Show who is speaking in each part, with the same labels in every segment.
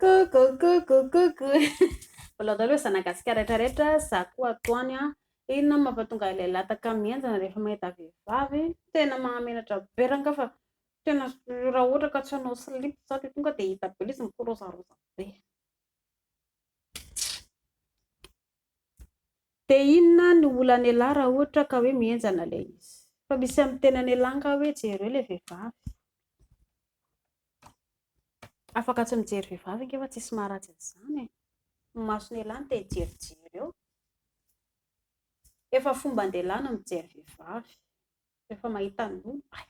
Speaker 1: Coucou coucou coucou. Mbola daholo hoe zanagasikara rehetra rehetra, za koa atoany an. Inona no mampatonga ilay lataka mihenjana rehefa mahita vehivavy? Tena mahamenatra be rangaha fa tena raha ohatra ka tsy hanao slip za dia tonga dia hita be ilay izy mikirozaroza be. Dia inona no olan'ialahy raha ohatra ka hoe mihenjana ilay izy? Fa misy amin'ny tenan'ialahy angaha hoe jereo ilay vehivavy? Afaka tsy mijery vehivavy ange fa tsisy maharatsy an'izany e. Ny mason'ialahy no te hijerijery eo. Efa fomban-dehilahy ny mijery vehivavy. Rehefa mahita nono, hay!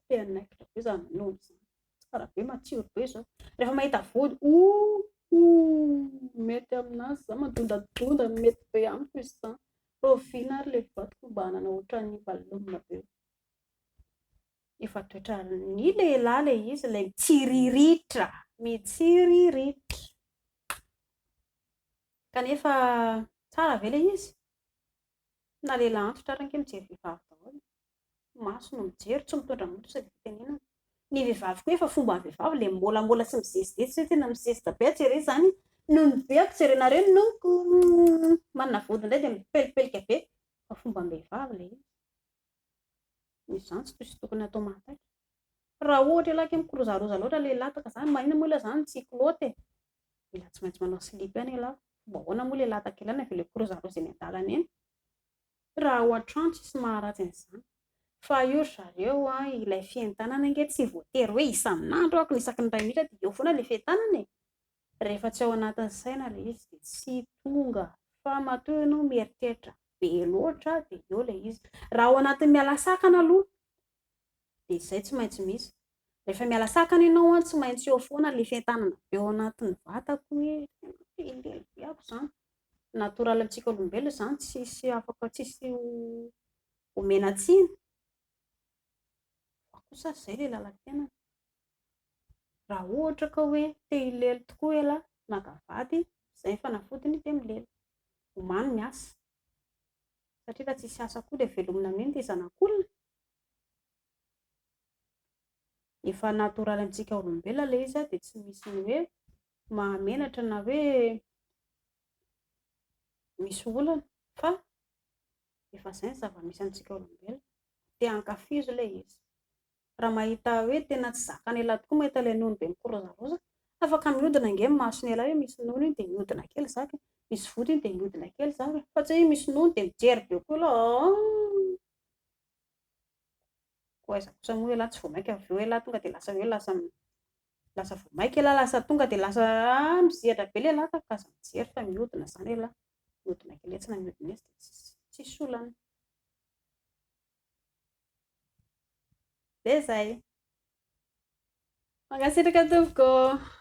Speaker 1: Te hanaikitra be izany nono izany. Tsara be, matsiro be izao. Rehefa mahita vody, ouh! Mety aminazy izany, madondadonda, mety be amiko izy izany. Rahoviana ary ilay vadiko mba hanana ohatran'ny balloon be io. Efa toetran'ny lehilahy ilay izy, ilay mitsiriritra, mitsiriritra. Kanefa tsara ve ilay izy? Na lehilahy antitra ary ange mijery vehivavy daholo. Maso no mijery, tsy mitondra molotra sady fitenenana. Ny vehivavy koa efa fomban'ny vehivavy ilay miôlamôla sy mizesizesy hoe tena mizesta be aho jereo izany nono be aho jerenareo ny nonoko. Manana vody indray dia mipelipelika be. Efa fombam-behivavy ilay izy. Izany tsy toy tokony atao mahataitra. Raha ohatra ialahy kay mikirozaroza loatra lehilahy tahaka izany, maninona moa ialahy izany tsy kilaoty e? Mila tsy maintsy manao slip ihany ialahy. Fomba ahoana moa ilay lataka ilaina avy ilay kirozaroza eny an-dalana eny? Raha ao an-trano tsisy maharatsy an'izany. Fa io ry zareo an, ilay fientanana ange tsy voatery hoe isan'andro aho, isaky ny iray minitra dia eo foana ilay fientanana e. Rehefa tsy ao anatin'ny saina ilay izy dia tsy tonga. Fa matoa ianao mieritreritra be loatra dia eo ilay izy. Raha ao anatin'ny miala sakana aloha dia izay tsy maintsy misy. Rehefa miala sakana ianao an, tsy maintsy eo foana ilay fientanana be ao anatin'ny vatako hoe tena te hilely be aho izany. Natoraly amintsika olombelona izany, tsisy afaka, tsisy omena tsiny. Fa kosa ary izay ilay lalam-piainana. Raha ohatra ka hoe te hilely tokoa ialahy, maka vady, izay ny fanafodiny dia milely. Omano ny asa. Satria raha tsisy asa koa dia velomina amin'inona ity zanak'olona? Efa natoraly amintsika olombelona ilay izy dia tsy misy ny hoe mahamenatra na hoe misy olana fa efa izay ny zava-misy amintsika olombelona. Dia ankafizo ilay izy. Raha mahita hoe tena tsy zakan'ialahy tokoa mahita ilay nono be mikirozaroza, afaka mihodina ange ny mason'ialahy hoe misy nono iny dia mihodina kely zaka e, misy vody iny dia mihodina kely zaka e, fa tsy hoe misy nono dia mijery be koa ialahy aa. Koa aiza kosa moa ialahy tsy vao mainka avy eo ialahy tonga dia lasa hoe lasa lasa vao mainka ialahy lasa tonga dia lasa mizehatra be ilay lataka ka aza mijery fa mihodina izany ialahy, mihodina kely etsy na mihodina etsy dia tsisy tsisy olana. Dia izay. Mankasitraka tompoko ô.